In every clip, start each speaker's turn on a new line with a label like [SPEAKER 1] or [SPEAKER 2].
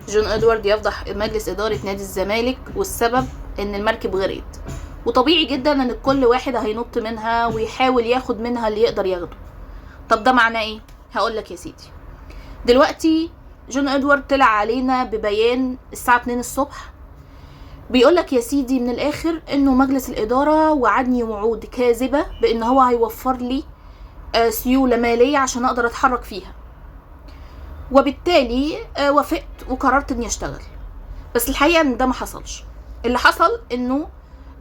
[SPEAKER 1] جون ادوارد يفضح مجلس ادارة نادي الزمالك، والسبب ان المركب غرقت، وطبيعي جدا ان كل واحد هينط منها ويحاول ياخد منها اللي يقدر ياخده. طب ده معناه ايه؟ هقول لك يا سيدي. دلوقتي جون ادوارد طلع علينا ببيان الساعة 2 الصبح بيقول لك يا سيدي من الاخر انه مجلس الادارة وعدني وعود كاذبة بان هو هيوفر لي سيولة ماليه عشان اقدر اتحرك فيها، وبالتالي وافقت وقررت اني اشتغل. بس الحقيقة ان ده ما حصلش. اللي حصل انه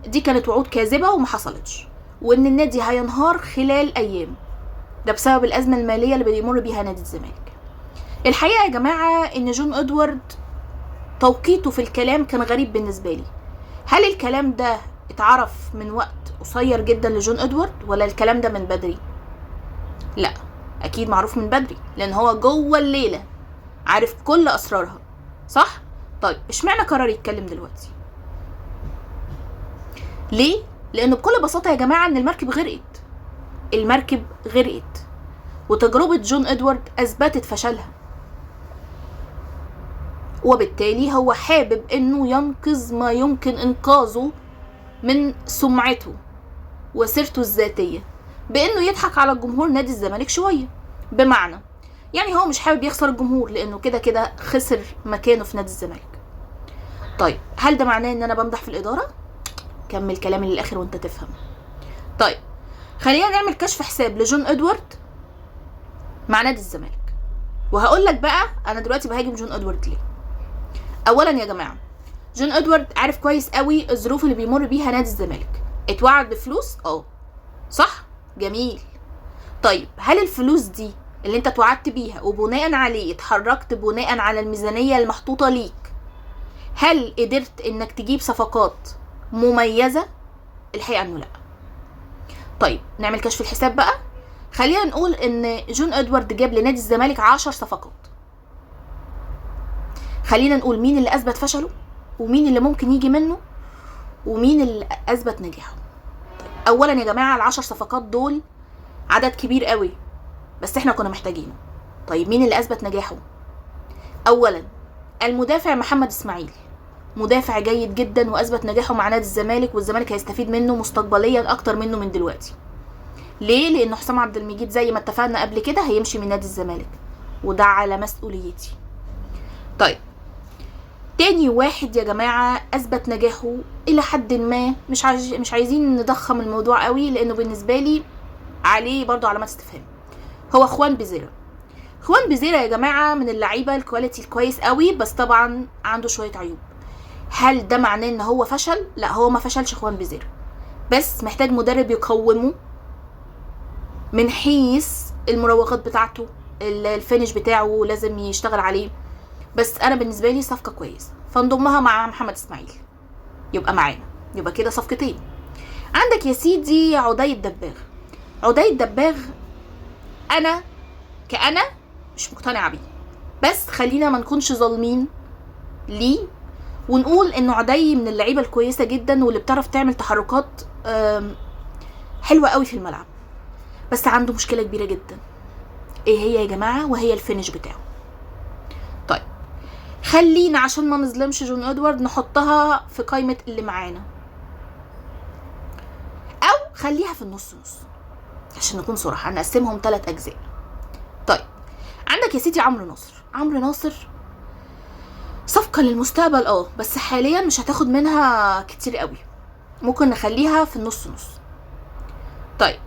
[SPEAKER 1] دي كانت وعود كاذبة وما حصلتش، وان النادي هينهار خلال ايام، ده بسبب الازمة المالية اللي بيمر بيها نادي الزمالك. الحقيقة يا جماعة ان جون ادوارد توقيته في الكلام كان غريب بالنسبة لي. هل الكلام ده اتعرف من وقت قصير جدا لجون ادوارد ولا الكلام ده من بدري؟ لا، اكيد معروف من بدري، لان هو جوه الليلة عارف كل اسرارها، صح؟ طيب اشمعنى قرر يتكلم دلوقتي؟ ليه؟ لانه بكل بساطة يا جماعة ان المركب غرقت. المركب غرقت، وتجربه جون ادوارد اثبتت فشلها، وبالتالي هو حابب انه ينقذ ما يمكن انقاذه من سمعته وسيرته الذاتية بانه يضحك على الجمهور نادي الزمالك شوية. بمعنى يعني هو مش حابب يخسر الجمهور، لانه كده كده خسر مكانه في نادي الزمالك. طيب هل ده معناه ان انا بمدح في الادارة؟ كمل كلامي للاخر وانت تفهم. طيب خلينا نعمل كشف حساب لجون ادوارد مع نادي الزمالك، وهقول لك بقى انا دلوقتي بهاجم جون ادوارد ليه. اولا يا جماعة، جون ادوارد عارف كويس قوي الظروف اللي بيمر بيها نادي الزمالك. اتوعد بفلوس، صح، جميل. طيب هل الفلوس دي اللي انت اتوعدت بيها وبناء عليه اتحركت بناء على الميزانية المحطوطه ليك، هل قدرت انك تجيب صفقات مميزة؟ الحقيقة انه لا. طيب نعمل كشف الحساب بقى. خلينا نقول ان جون ادوارد جاب لنادي الزمالك 10 صفقات. خلينا نقول مين اللي اثبت فشله، ومين اللي ممكن يجي منه، ومين اللي اثبت نجاحه. طيب اولا يا جماعة ال10 صفقات دول عدد كبير قوي، بس احنا كنا محتاجينه. طيب مين اللي اثبت نجاحه؟ اولا المدافع محمد اسماعيل، مدافع جيد جدا واثبت نجاحه مع نادي الزمالك، والزمالك هيستفيد منه مستقبليا اكتر منه من دلوقتي. ليه؟ لان حسام عبد المجيد زي ما اتفقنا قبل كده هيمشي من نادي الزمالك، وده على مسؤوليتي. طيب تاني واحد يا جماعة اثبت نجاحه الى حد ما، مش عايزين نضخم الموضوع قوي لانه بالنسبة لي عليه برضو علامات استفهام، هو خوان بيزيرا. خوان بيزيرا يا جماعة من اللعيبة ال quality الكويس قوي، بس طبعا عنده شوية عيوب. هل ده معناه ان هو فشل؟ لا، هو ما فشلش خوان بيزيرا، بس محتاج مدرب يقومه من حيث المراوغات بتاعته، ال finish بتاعه لازم يشتغل عليه. بس انا بالنسبة لي صفقة كويسة، فنضمها مع محمد اسماعيل يبقى معانا، يبقى كده صفقتين. عندك يا سيدي عدي الدباغ. عدي الدباغ انا كأنا مش مقتنعة بيه، بس خلينا ما نكونش ظالمين ليه ونقول انه عدي من اللعيبة الكويسة جدا واللي بتعرف تعمل تحركات حلوة قوي في الملعب، بس عنده مشكلة كبيرة جدا. ايه هي يا جماعة؟ وهي ال finish بتاعه. طيب خلينا عشان ما نظلمش جون ادوارد نحطها في قائمة اللي معانا، او خليها في النص نص عشان نكون صراحة، نقسمهم 3 اجزاء. طيب عندك يا سيدي عمرو ناصر. عمرو ناصر صفقة للمستقبل، بس حاليا مش هتاخد منها كتير قوي، ممكن نخليها في النص نص. طيب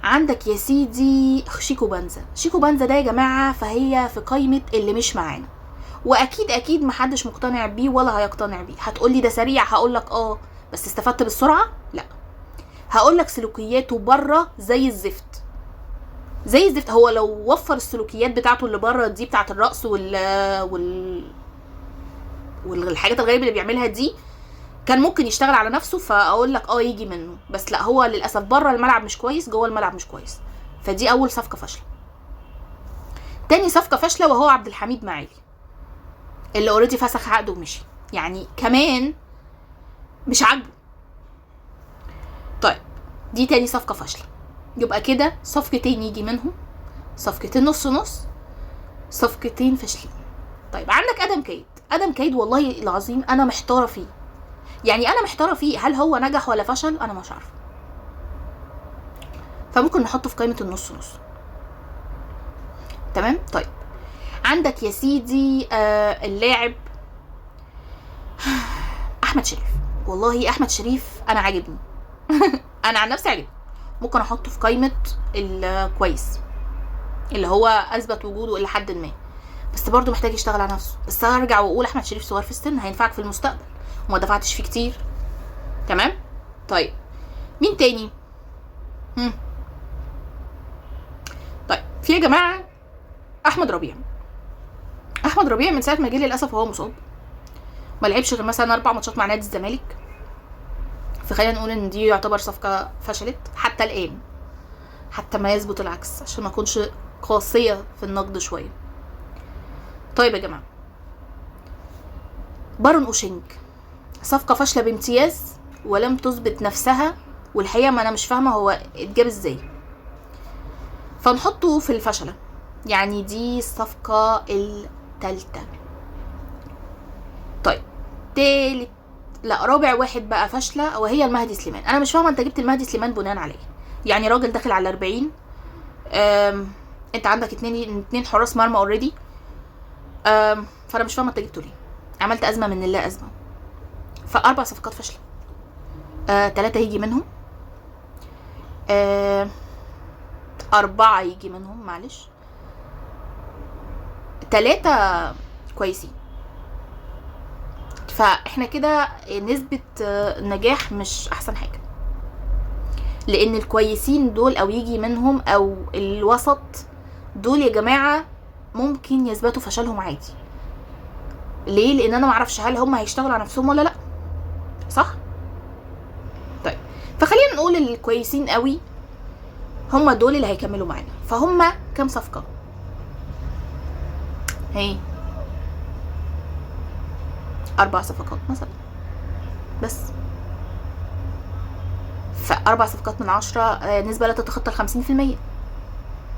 [SPEAKER 1] عندك يا سيدي شيكو بانزا. شيكو بانزا ده يا جماعة فهي في قائمة اللي مش معانا، واكيد اكيد محدش مقتنع بيه ولا هيقتنع بيه. هتقولي ده سريع، هقولك بس استفدت بالسرعة؟ لا، هقولك سلوكياته بره زي الزفت، زي الزفت. هو لو وفر السلوكيات بتاعته اللي بره دي بتاعه الرقص والحاجات الغريبة اللي بيعملها دي، كان ممكن يشتغل على نفسه، فاقول لك يجي منه. بس لا، هو للاسف بره الملعب مش كويس، جوه الملعب مش كويس. فدي اول صفقة فاشلة. تاني صفقة فاشلة وهو عبد الحميد معالي، اللي already فسخ عقده ومشي، يعني كمان مش عاجبه. طيب دي تاني صفقة فاشلة. يبقى كده صفقتين يجي منهم، صفقتين نص نص، صفقتين فاشلين. طيب عندك ادم كيد. ادم كايد والله العظيم انا محتارة فيه، يعني انا محتارة فيه، هل هو نجح ولا فشل؟ انا مش عارفه، فممكن نحطه في قائمة النص نص. تمام. طيب عندك يا سيدي اللاعب احمد شريف. والله احمد شريف انا عاجبني انا عن نفسي عاجبني، ممكن احطه في قائمة الكويس اللي هو اثبت وجوده الى حد ما، بس برضه محتاج يشتغل على نفسه. بس هرجع واقول احمد شريف صغير في السن، هينفعك في المستقبل وما دفعتش فيه كتير. تمام. طيب مين تاني؟ طيب في يا جماعة احمد ربيع. احمد ربيع من ساعة ما جه للاسف وهو مصاب، ما لعبش غير مثلا 4 ماتشات مع نادي الزمالك، فخلينا نقول ان دي يعتبر صفقة فشلت حتى الان، حتى ما يثبت العكس، عشان ما اكونش قاسية في النقد شوية. طيب يا جماعة، بارون اوشينج صفقة فاشلة بامتياز ولم تثبت نفسها، والحقيقة ما انا مش فاهمه هو اتجاب ازاي، فنحطه في الفشله، يعني دي الصفقة الثالثة. طيب تالت، لا رابع واحد بقى فاشلة، وهي المهدي سليمان. انا مش فاهمه انت جبت المهدي سليمان بناء على ايه؟ يعني راجل داخل على 40، انت عندك اتنين حراس مرمى already، فانا مش فاهمه انت جبته ليه، عملت ازمة من اللا ازمة. فاربع صفقات فاشلة، 3 يجي منهم، 4 يجي منهم، معلش 3 كويسين. فاحنا كده نسبة النجاح مش احسن حاجة، لان الكويسين دول او يجي منهم او الوسط دول يا جماعة ممكن يثبتوا فشلهم عادي. ليه؟ لان انا معرفش هل هم هيشتغلوا على نفسهم ولا لا، صح؟ طيب فخلينا نقول الكويسين قوي هم دول اللي هيكملوا معانا. فهم كام صفقة؟ هي 4 صفقات مثلا بس، ف4 صفقات من 10 نسبة لا تتخطى 50%،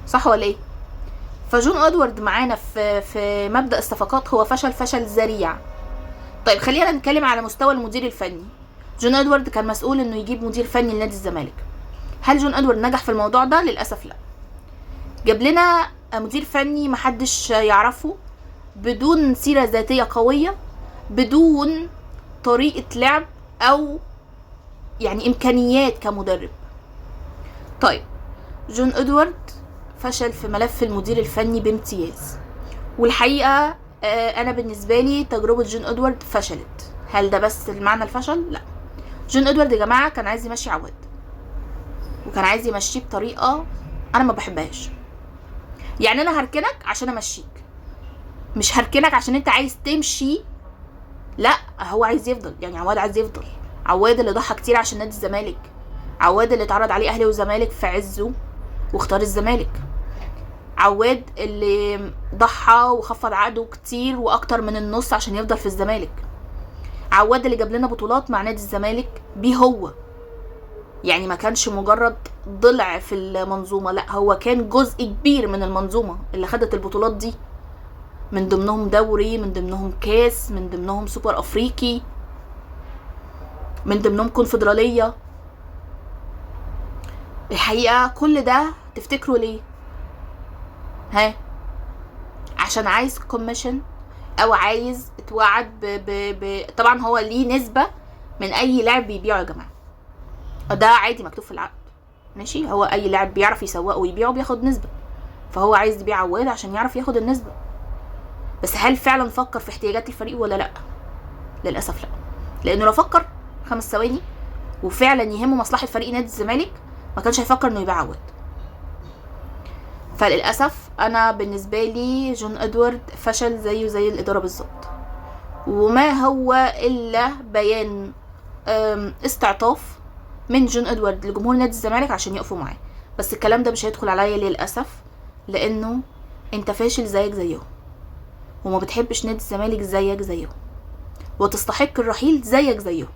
[SPEAKER 1] صح ولا ايه؟ فجون ادوارد معانا في مبدأ الصفقات هو فشل ذريع. طيب خلينا نتكلم على مستوى المدير الفني. جون ادوارد كان مسؤول انه يجيب مدير فني لنادي الزمالك. هل جون ادوارد نجح في الموضوع ده؟ للاسف لا. جاب لنا مدير فني محدش يعرفه، بدون سيرة ذاتية قوية، بدون طريقة لعب او يعني امكانيات كمدرب. طيب جون ادوارد فشل في ملف المدير الفني بامتياز، والحقيقة انا بالنسبة لي تجربة جون ادوارد فشلت. هل ده بس المعنى الفشل؟ لا. جون ادوارد يا جماعة كان عايز يمشي عواد، وكان عايز يمشيه بطريقة انا ما بحبهاش. يعني انا هركنك عشان امشيك، مش هركنك عشان انت عايز تمشي. لا، هو عايز يفضل، يعني عواد عايز يفضل. عواد اللي ضحى كتير عشان نادي الزمالك، عواد اللي اتعرض عليه اهلي وزمالك في عزه واختار الزمالك، عواد اللي ضحى وخفض عقده كتير واكتر من النص عشان يفضل في الزمالك، عواد اللي جاب لنا بطولات مع نادي الزمالك بيه هو. يعني ما كانش مجرد ضلع في المنظومة، لا هو كان جزء كبير من المنظومة اللي خدت البطولات دي، من ضمنهم دوري، من ضمنهم كاس، من ضمنهم سوبر افريقي، من ضمنهم كونفدرالية. الحقيقة كل ده تفتكروا ليه؟ ها؟ عشان عايز commission او عايز اتوعد طبعا هو ليه نسبة من اي لاعب بيبيعه يا جماعة، ده عادي مكتوب في العقد، ماشي. هو اي لاعب بيعرف يسوقه ويبيعه بياخد نسبة، فهو عايز يبيع عواد عشان يعرف ياخد النسبة. بس هل فعلا فكر في احتياجات الفريق ولا لا؟ للاسف لا، لانه لو فكر 5 ثواني وفعلا يهمه مصلحة فريق نادي الزمالك ما كانش هيفكر انه يبيع عواد. فللاسف انا بالنسبة لي جون ادوارد فشل زيه زي الادارة بالظبط، وما هو الا بيان استعطاف من جون ادوارد لجمهور نادي الزمالك عشان يقفوا معاه. بس الكلام ده مش هيدخل عليا للاسف، لانه انت فاشل زيك زيهم، وما بتحبش نادي الزمالك زيك زيهم، وتستحق الرحيل زيك زيهم.